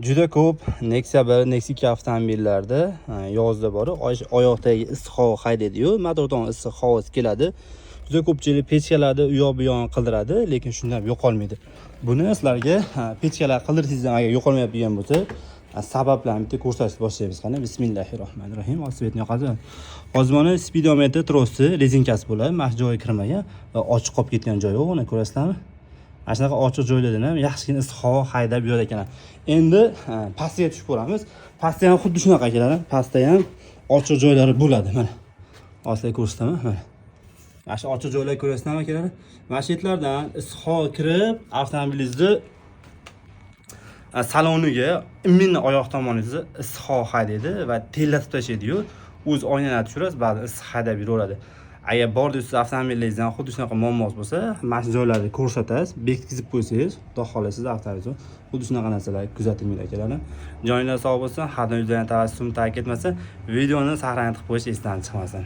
Juda ko'p Nexia 1, Nexia 2 avtomobillarda yozda borib, oyoqdagi issiq havo haydaydi-yu, motordan issiq havosi keladi. Juda ko'pchilik pechkalarni u yoq bu yog'ini qildiradi, lekin shundan ham yo'qolmaydi. Buni sizlarga pechkalar qildirsangiz ham agar yo'qolmayotgan bo'lsa, sabablarini bitta ko'rsatib boshlaymiz. Qani, bismillahirrohmanirrohim. Hozir свет ni yoqadi. Hozir mana spidometr trosi rezinkasi bo'ladi. Mana shu joyi kirmagan va ochiq qolib ketgan joyi, uni ko'rasizlarmi? Mana shunaqa ochiq joylardan ham yaxshigina issiq havo haydab yurar ekan. Endi pastga tushib ko'ramiz. Pastda ham xuddi shunaqa keladi. Pastda ham ochiq joylari bo'ladi. Mana. Hozir sizlarga ko'rsataman. Mana. Mana shu ochiq joylar ko'rasizlarmi, keladi? Mana shu yerlardan issiq havo kirib, avtomobilingizni saloniga, именно oyoq tomoningizni issiq havo haydaydi va terlatib tashlaydi-yu, o'zi oynalarni tushirasiz, ba'zan issiq haydab yuraveradi. Agar bor siz avtomobilingizdan xuddi shunaqa muammosi bo'lsa, mana shu joylarni ko'rsatasiz, betkizib qo'ysangiz, xudo xohlasa siz avtomobilingizda xuddi shunaqa narsalar kuzatilmaydi, akalar. Joninglar sog' bo'lsin, har doim yuzlarini tabassum tark etmasin, videoni saqlanib qo'yish esdan chiqmasin.